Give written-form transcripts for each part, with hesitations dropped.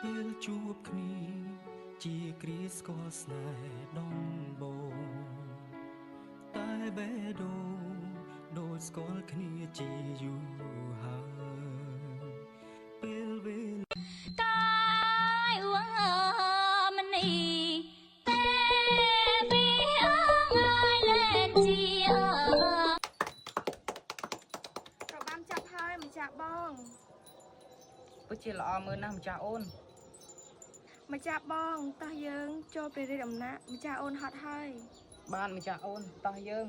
ពេលជួបគ្នាជាគ្រាស្គាល់ស្នេហ៍ដំបងតែបេះដូងដូចស្គាល់គ្នាជាយូរហើយពេលវេលា កាយអួមនីទេពីអើយលែនជា របាំចាប់ហើយម្ចាស់បង ពិតជាល្អមើលណាស់ម្ចាស់អូន ម្ចាស់បងតោះយើងចូលព្រះរាជអំណាចម្ចាស់អូនហត់ហើយ បានម្ចាស់អូនតោះយើង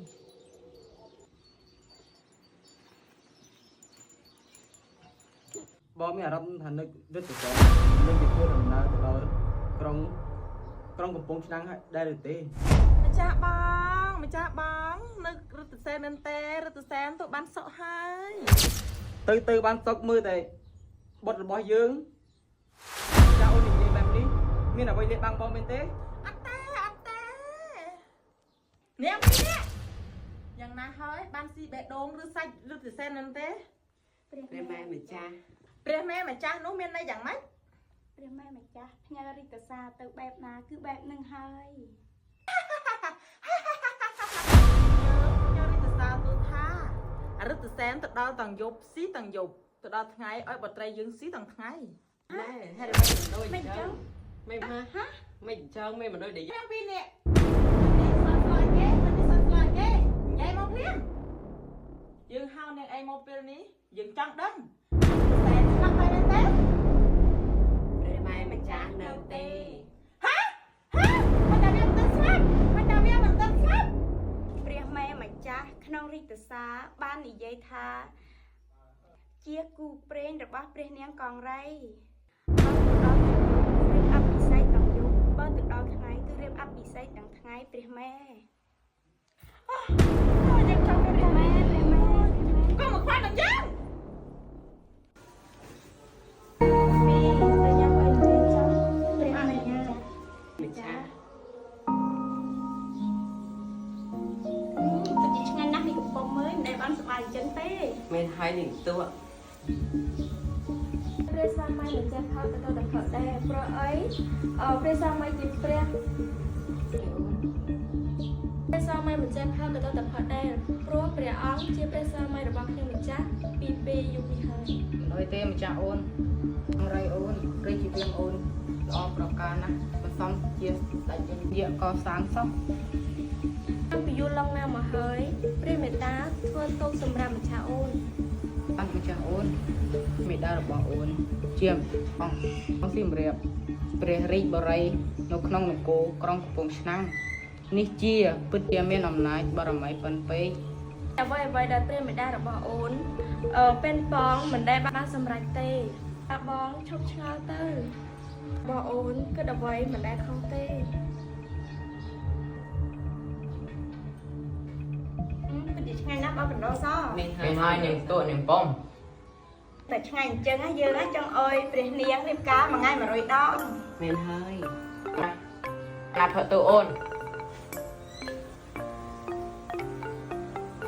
បងមានអារម្មណ៍ថានឹករឹតទៅនឹងជាធ្វើដំណើរទៅដល់ក្រុងក្រុងកំពង់ឆ្នាំងហើយដែរឬទេ ម្ចាស់បងម្ចាស់បងនៅរត់សែនមែនទេរត់សែនទៅបានសុកហើយ ទៅទៅបានសុកមើលតែបុត្ររបស់យើងចាអូននិយាយបែបនេះមានអ្វីលាក់បាំងបងមែនទេ អត់ទេអត់ទេនាងពីរនាក់យ៉ាងណាហើយបានស៊ីបេះដូងឬសាច់រត់សែនមែនទេ ព្រះម៉ែម្ចាស់ ព្រះម៉ែម្ចាស់នោះមានន័យយ៉ាងម៉េច ព្រះម៉ែម្ចាស់ផ្ញើរិទ្ធសារទៅបែបណាគឺបែបនឹងហើយ យើងញរិទ្ធសាទូថារិទ្ធសែនទៅដល់តាំងយប់ស៊ីតាំងយប់ទៅដល់ថ្ងៃឲ្យបត្រីយើងស៊ីតាំងថ្ងៃ ណែហេតុអ្វីមិនដូចអញ្ចឹងមិនហាហាមិនអញ្ចឹងមិនមិនដូចដែល នាងពីរនាក់នេះសត្វស្លាយគេនេះសត្វស្លាយគេនិយាយមកភ្លាមយើងហៅនាងឯងមកពេលនេះយើងចង់ដឹងតែស្លាប់ហើយមែនទេ ព្រះម៉ែម្ចាស់នៅទេ ហាហាមិនតែវាមិនទាន់ស្លាប់មិនតែវាមិនទាន់ស្លាប់ ព្រះម៉ែម្ចាស់ក្នុងរិទ្ធសារបាននិយាយថា ជាគូព្រេងរបស់ព្រះនាងកង្រីបើទៅដល់យប់រៀបអភិសេកទាំងយប់បើទៅដល់ថ្ងៃគឺរៀបអភិសេកទាំងថ្ងៃព្រះម៉ែ យើងចង់មាន ព្រះម៉ែព្រះម៉ែ ក៏មកខ្វះនឹងយើង ពីទៅញ៉ាំអីទេចុះព្រះម៉ែម្ចាស់ ម្ចាស់ ពិតជាឆ្ងាញ់ណាស់នេះកំប៉ុងមើលមិនដែលបានសប្បាយអញ្ចឹងទេ មែនហើយនឹងតួ ព្រះសាមញ្ញម្ចាស់ផើទៅទៅដល់ផើដែរព្រោះអីអឺព្រះសាមញ្ញជាព្រះព្រះសាមញ្ញម្ចាស់ផើទៅទៅដល់ផើដែរព្រោះព្រះអង្គជាព្រះសាមញ្ញរបស់ខ្ញុំម្ចាស់ពីពេលយូរនេះហើយ មិនដូចទេម្ចាស់អូនអង្រៃអូនរាជវាងអូនល្អប្រការណាស់មិនសមជាស្ដេចយើងយាកកសាងសោះ តាំងពីយូរឡងណាស់មកហើយព្រះមេត្តាធ្វើទុកសម្រាប់ម្ចាស់អូន បានម្ចាស់អូនមេដារបស់អូនជាអង្គអង្គសៀមរាបព្រះរាជបរិយនៅក្នុងនគរក្រុងកំពង់ឆ្នាំងនេះជាពិតជាមានអំណាចបារមីប៉ុនពេក អ្វីអ្វីដែលព្រះមេដារបស់អូនអឺពេនបងមិនដែលបានសម្រេចទេតាបងឈប់ឆ្ងល់ទៅបងអូនគិតអ្វីមិនដែលខុសទេ ពិតជាឆ្ងាញ់ណាស់បងកណ្ដោស មែនហើយ មែនហើយនាងតួនាងប៉ុម តែឆ្ងាញ់អញ្ចឹងណាយើងណាចង់អោយព្រះនាងរៀបការមួយថ្ងៃ100ដង មែនហើយ ណាផឹកទៅអូន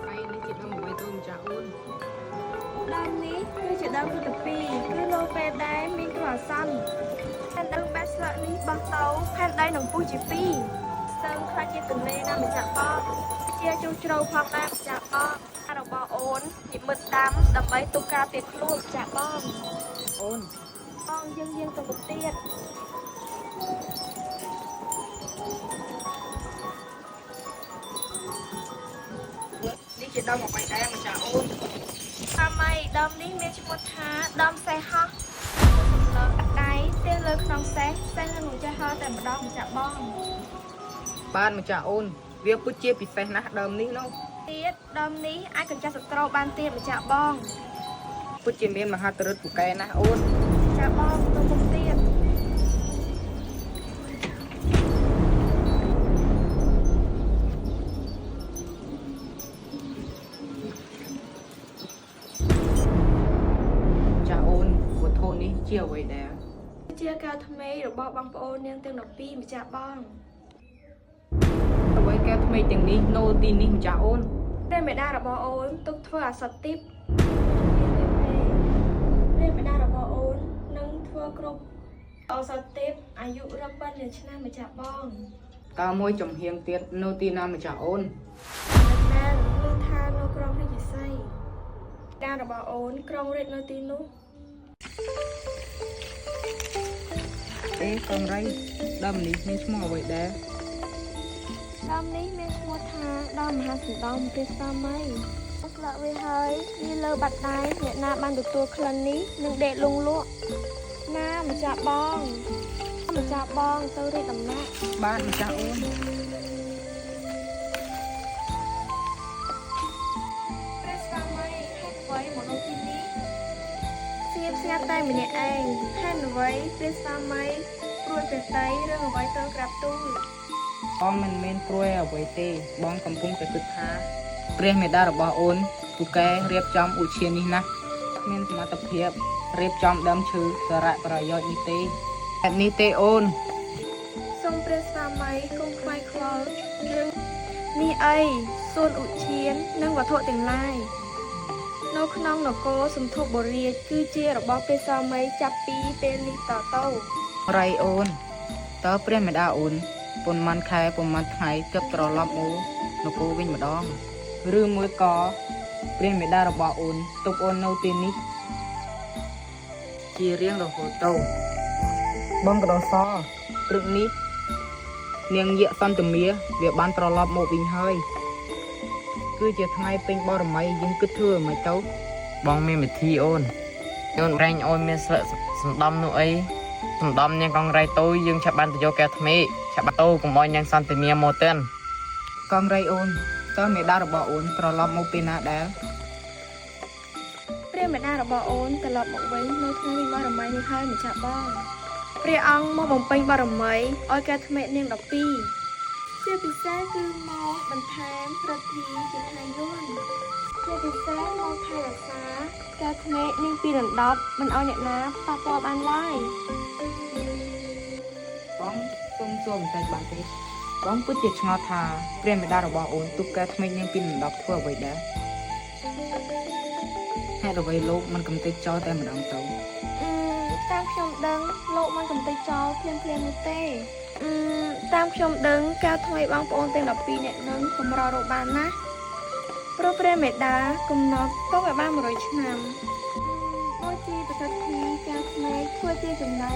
ហើយនេះជាដើមអ្វីទៅម្ចាស់អូន ដើមនេះគឺជាដើមពុទ្ធពីគឺលោពេលដែរមានគ្រោះអាសន្នផែនដើមបែកស្លឹកនេះបោះទៅផែនដីនឹងពុះជាពីរស្ទឹងខ្លះជាទន្លេណាម្ចាស់បងជាជូរជ្រៅផងដែរម្ចាស់បងរបស់អូននិមិត្តដាំដើម្បីទុកការពារខ្លួនម្ចាស់បង អូន បងយើងយើងទៅមុខទៀត នេះជាដើមអ្វីដែរម្ចាស់អូន តាមៃដើមនេះមានឈ្មោះថាដើមសេះហោះសម្លឹកដៃផ្ទះលើខ្នងសេះសេះនឹងចេះហោះតែម្ដងម្ចាស់បង បានម្ចាស់អូនវាពិតជាពិសេសណាស់ដើមនេះនោះ ទៀតដើមនេះអាចកម្ចាត់សត្រូវបានទៀតម្ចាស់បង ពិតជាមានមហិទ្ធិឫទ្ធិពូកែណាស់អូន ម្ចាស់បងទៅមុខទៀត ម្ចាស់អូនវត្ថុនេះជាអ្វីដែរ ជាកែវថ្មីរបស់បងប្អូននាងទាំង12ម្ចាស់បង អ្វីកែវថ្មីទាំងនេះនៅទីនេះម្ចាស់អូន ព្រះមេដារបស់អូនទុកធ្វើអាសត្វទីបព្រះមេដារបស់អូននឹងធ្វើគ្រប់ អសទេពអាយុរាប់ពាន់លានឆ្នាំម្ចាស់បង តើមួយចំហៀងទៀតនៅទីណាម្ចាស់អូន តែឮថានៅក្រុងរាជសីដារបស់អូនក្រុងរាជនៅទីនោះ អេកង្រីដើមនេះមានឈ្មោះអ្វីដែរ ដើមនេះមានឈ្មោះថាដើមមហាសណ្ដំព្រះស្វាមីក្លាក់វាហើយវាលើបាត់ដៃអ្នកណាបានទទួលក្លិននេះនឹងដេកលងលក់ណាម្ចាស់បងម្ចាស់បងទៅរាជដំណាក់ បាទម្ចាស់អូន ព្រះស្វាមីហេតុអ្វីមកនៅទីនេះស្ងៀមស្ងាត់តែម្នាក់ឯងហេតុអ្វីព្រះស្វាមីព្រួយព្រះតីរឿងអ្វីទៅក្រាបទូល បងមិនមែនព្រួយអ្វីទេបងកំពុងតែគិតថាព្រះមេដារបស់អូនពូកែរៀបចំឧទ្យាននេះណាស់គ្មានសមត្ថភាពរៀបចំដើមឈើសារៈប្រយោជន៍នេះទេបែបនេះទេអូន សូមព្រះស្វាមីកុំខ្វាយខ្វល់រឿងនេះអីសួនឧទ្យាននិងវត្ថុទាំងឡាយនៅក្នុងនគរសន្ធុបុរាជគឺជារបស់ព្រះស្វាមីចាប់ពីពេលនេះតទៅ រៃអូនតើព្រះមេដាអូនប៉ុន្មានខែប៉ុន្មានថ្ងៃទើបត្រឡប់មកនគរវិញម្ដងឬមួយក៏ព្រះមេដារបស់អូនទុកអូននៅទីនេះជារៀងរហូតទៅបងកដោសព្រឹកនេះនាងយៈសន្ទមាវាបានត្រឡប់មកវិញហើយគឺជាថ្ងៃពេញបរមីយើងគិតធ្វើមិនទៅ បងមានវិធីអូនអូនរែងអូនមានស្លឹកសំដំនោះអីសំដំនាងកង្រៃតូចយើងឆាប់បានទៅយកកែវថ្មីឆាប់បានតូកុំឲ្យនាងសន្តិមាមកទិនក ងរៃអូនតើមេដារបស់អូនត្រឡប់មកពេលណាដែរ ព្រះមេដារបស់អូនត្រឡប់មកវិញនៅថ្ងៃវិបារមីនេះហើយម្ចាស់បងព្រះអង្គមកបំពេញបារមីឲ្យកែថ្មេនាង12ជាពិសេសគឺមកបន្ថែមប្រធីជាថៃយន្តជាពិសេសមកថែរក្សាកែថ្មេនាងពីរដណ្ដប់មិនឲ្យអ្នកណាប៉ះពាល់បានឡើយ បងសូមសួរបន្តិចបានទេបងពិតជាឆ្ងល់ថាព្រះមេដារបស់អូនទុកកែថ្មីនាងពីលំដាប់ធ្វើអ្វីដែរហេតុអ្វីលោកមិនកំទេចចោលតែម្ដងទៅ អឺតាមខ្ញុំដឹងលោកមិនកំទេចចោលភ្លាមៗនោះទេអឺតាមខ្ញុំដឹងកែថ្មីបងប្អូនទាំង12នាក់នឹងកម្ររកបានណាស់ព្រោះព្រះមេដាកំណត់ទុកឲ្យបាន100ឆ្នាំដូចជាប្រសិទ្ធិកែថ្មីធ្វើជាចំណី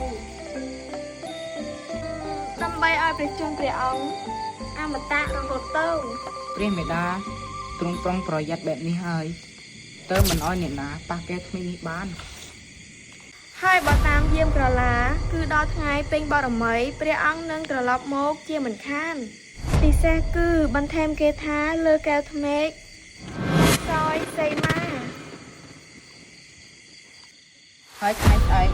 ដើម្បីឲ្យព្រះជន្មព្រះអង្គអមតៈរហូតទៅ ព្រះមេដាទ្រង់ប្រុងប្រយ័ត្នបែបនេះហើយតើមិនឲ្យអ្នកណាប៉ះកែថ្មីនេះបាន ហើយបើតាមយាមក្រឡា គឺដល់ថ្ងៃពេញបរមីព្រះអង្គនឹងត្រឡប់មកជាមិនខាន ពិសេសគឺបន្ថែមគេថាលើកែវថ្មេកសោយសីមា ហើយថ្ងៃស្អែក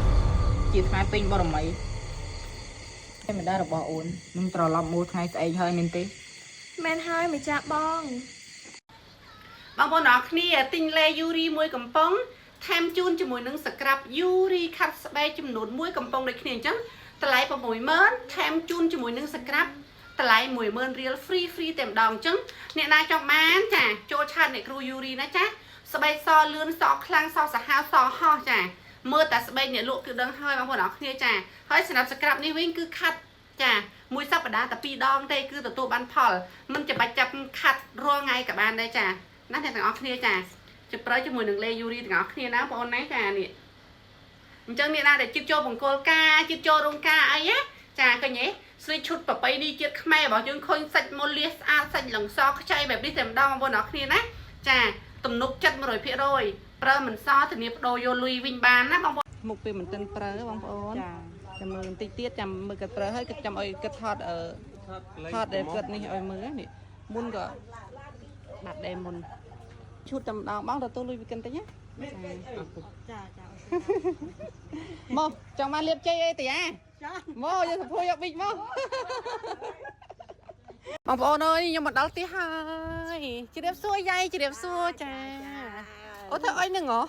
ជាថ្ងៃពេញបរមីព្រះមេដារបស់អូននឹងត្រឡប់មកថ្ងៃស្អែកហើយមែនទេ មែនហើយម្ចាស់បង បងប្អូនអរគ្នាទិញលេយូរីមួយកំប៉ុងថែមជូនជាមួយនឹងស្ក្រាប់យូរីខាត់ស្បែកចំនួនមួយកំប៉ុងដូចគ្នាអញ្ចឹងតម្លៃ60000ថែមជូនជាមួយនឹងស្ក្រាប់តម្លៃ10000រៀល free free តែម្ដងអញ្ចឹងអ្នកណាចង់បានចាចូល chat អ្នកគ្រូយូរីណាចាស្បែកសលឿនសខ្លាំងសសាហាវសហោះចាមើលតែស្បែកអ្នកលក់គឺដឹងហើយបងប្អូនអរគ្នាចាហើយសម្រាប់ស្ក្រាប់នេះវិញគឺខាត់ចាមួយសប្តាហ៍តែ2ដងទេគឺទទួលបានផលមិនចាំបាច់ចាប់ខាត់រាល់ថ្ងៃក៏បានដែរចា ណាអ្នកទាំងអស់គ្នាចាជប្រើជាមួយនឹងលេយូរីទាំងអស់គ្នាណាបងប្អូនណាចានេះអញ្ចឹងអ្នកណាដែលជិតចូលបង្គោលការជិតចូលរោងការអីណាចាឃើញទេស្លៀកឈុតប្រពៃណីជាតិខ្មែររបស់យើងឃើញសាច់មូលលាសស្អាតសាច់លងសខ្ចីបែបនេះតែម្ដងបងប្អូនអរគ្នាណាចាទំនុកចិត្ត100%ប្រើមិនសធានាបដូរយកលុយវិញបានណាបងប្អូន មុខពេលមិនទាន់ប្រើបងប្អូនចាំមើលបន្តិចទៀតចាំមើលគាត់ប្រើហើយគាត់ចាំឲ្យគាត់ថតអឺថតដែលគាត់នេះឲ្យមើលនេះមុនក៏បាត់ដែរមុនឈូតតែម្ដងបងទទួលលុយពីកិនតិចណាចាចាមកចង់បានលៀបជ័យអីតាចាមកយកសភួយយកប៊ិចមកបងប្អូនអើយខ្ញុំមកដល់ផ្ទះហើយជម្រាបសួរយាយជម្រាបសួរចាអូធ្វើអីហ្នឹងហ៎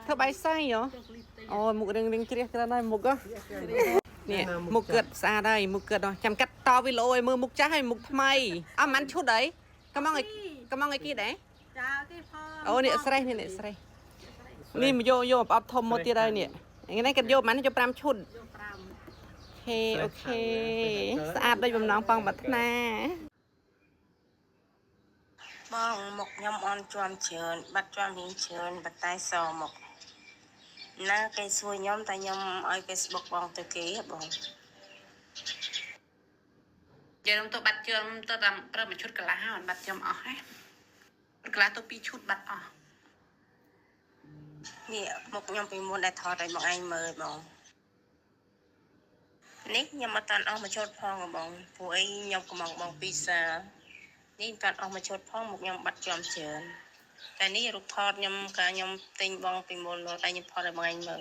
ធ្វើបាយសៃហ៎ អូយមុខរឿងរឿងជ្រះច្រើនហើយមុខហ៎នេះមុខគាត់ស្អាតហើយមុខគាត់ចាំកាត់តវីដេអូឲ្យមើលមុខចាស់ហើយមុខថ្មីអត់មិនឈុតអីកំងឲ្យកំងឲ្យគេដែរ ចាគេផង អូនេះស្រេះនេះនេះស្រេះនេះមកយកយកអបធំមកទៀតហើយនេះថ្ងៃនេះគាត់យកប៉ុន្មានយក5ឈុត ខេអូខេស្អាតដូចបំណងប៉ងប្រាថ្នា បងមុខខ្ញុំអន់ជាំច្រើនបាត់ជាំរៀងច្រើនប៉ុន្តែសមុខណាគេសួរខ្ញុំតែខ្ញុំឲ្យ Facebook បងទៅគេហ៎បង និយាយទៅបាត់ជើងទៅតាមប្រើមួយឈុតកន្លះហើយបាត់ខ្ញុំអស់ហ៎កន្លះទៅពីរឈុតបាត់អស់ នេះមុខខ្ញុំពីមុនដែលថតឲ្យបងឯងមើលបងនេះខ្ញុំអត់តាន់អស់មួយឈុតផងហ៎បងព្រោះអីខ្ញុំកំងបងពីសានេះមិនតាន់អស់មួយឈុតផងមុខខ្ញុំបាត់ជាំច្រើនតែនេះរូបថតខ្ញុំកាលខ្ញុំទិញបងពីមុនមកតែខ្ញុំថតឲ្យបងឯងមើល